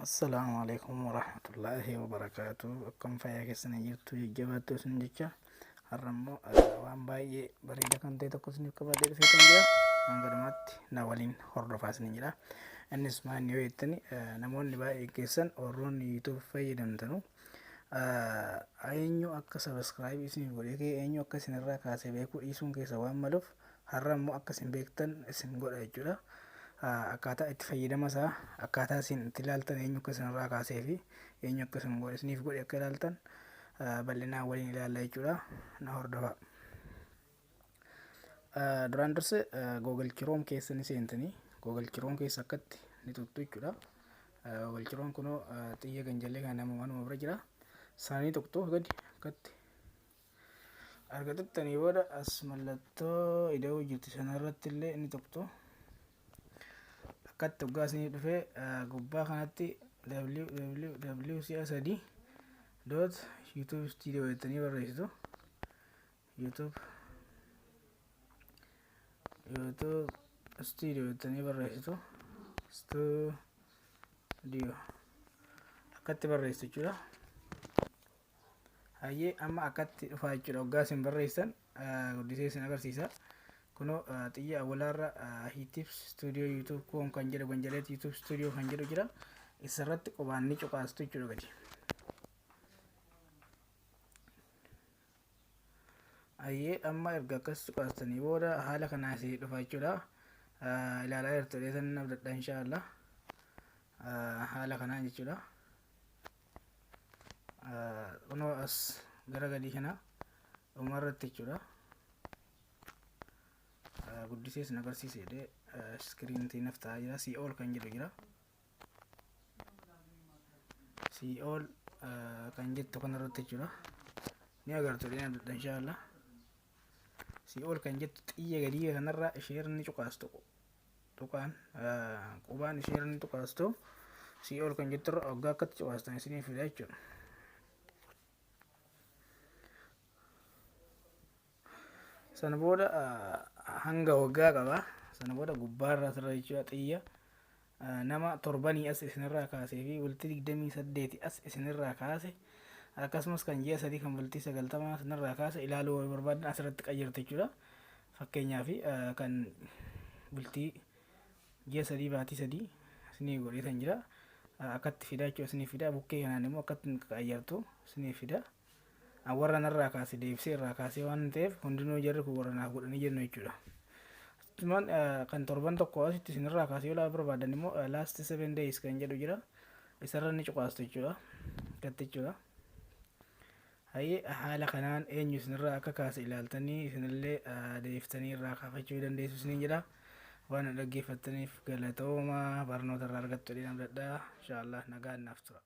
Assalaamu alaikum warahmatullaahi wabarakaatu. Akkam fayyaa keessanii jirtu? Jajjabaattu isin jecha. Har'a immoo waan baay'ee bareeda kan ta'e tokko isiniif qabadhee dhufee kan jira. Hanga dhumaatti na waliin hordofaa isin jira. Innis maal yoo jettani, namoonni baay'een keessan warroonni YouTube fayyadamtanu eenyu akka subscribe isiniif godhee ka'e, eenyu akka isinirraa kaasee beekuu dhiisuun keessa waan maluuf, har'a immoo akka isin beektan isin godha jechuudha. Akkaataa itti fayyadama isaa, akkaataa isin itti ilaaltan, eenyu akka isinirraa kaasee fi eenyu akka isin godhe isiniif godhe akka ilaaltan bal'inaan waliin ilaalla jechuudha. Na hordofaa. Duraan durse Google Chrome keessa ni seentanii, Google Chrome keessa akkatti ni tuqxu jechuudha. Google Chrome kunoo xiyya ganjallee kan nama manuma bira jira. Isaanii tuqxu gadi akkatti. Erga tuqxanii booda as mallattoo ida'uu jirti sanarratti illee ni tuqxu. Akkatti hoggaa isinii dhufee gubbaa kanatti www si'a sadii dot youtube studio jettanii barreessitu. YouTube studio jettanii barreessitu. Studio akkatti barreessitu jechuudha. Hayyee, amma akkatti dhufaa jechuudha. Hoggaa isin barreessan guddisee isin agarsiisa. Kunoo xiyya awwalaarra Hiitips Studio YouTube com kan jedhu ganjaleet YouTube Studio kan jedhu jira. Isarratti qubaan ni cuqaastu jechuudha gadi. Hayyee, amma erga akkas cuqaastanii booda haala kanaa isin dhufa jechuudha. Ilaalaa jirtu dheetan abdadha inshaallah. Haala kanaan jechuudha. Kunoo as gara gadii kana dhumarratti jechuudha. Guddisee isin agarsiise jedhee iskiriintii naf ta'aa jira. See all kan jedhu jira. See all kan jettu kanarratti jechuudha. Ni agartu jedhee abdadha inshaallah. See all kan jettu xiyya gadii kanarra isheerra ni cuqaastu. Tuqaan qubaan isheerra ni tuqaastu. See all kan jetturra waggaa akkatti cuqaastan isinii fida jechuudha. Sana booda hanga waggaa qaba. Sana booda gubbaarra asirra jechuudha xiyya nama torbanii as isinirraa kaasee fi bultii 28 as isinirraa kaase, akkasumas kan ji'a 3, kan bultii 90 isinirraa kaase ilaaluu yoo barbaadan asirratti qayyartu jechuudha. Fakkeenyaaf kan bultii ji'a 3, baatii 3 isinii godheetan jira. Akkatti fidaa jechuudha, isinii fida. Bukkee kanaan immoo akkatti qayyartu isinii fida. Warra narraa kaase deebisee irraa kaasee waan ta'eef, hundinuu jarri kun warra naaf godhanii jennu jechuudha. Asumaan kan torban tokko asitti isinirraa kaasee yoo ilaaluu barbaadan immoo last 7 days kan jedhu jira. Isarra ni cuqaastu jechuudha. Gatti jechuudha. Hayyee, haala kanaan eenyu isinirraa akka kaase ilaaltanii isinillee deebiftanii irraa kaafachuu dandeessu isiniin jedha. Waan na dhaggeeffattaniif galatooma, barnoota irraa argattu jedheen abdadha. Inshaallah nagaan naaf tura.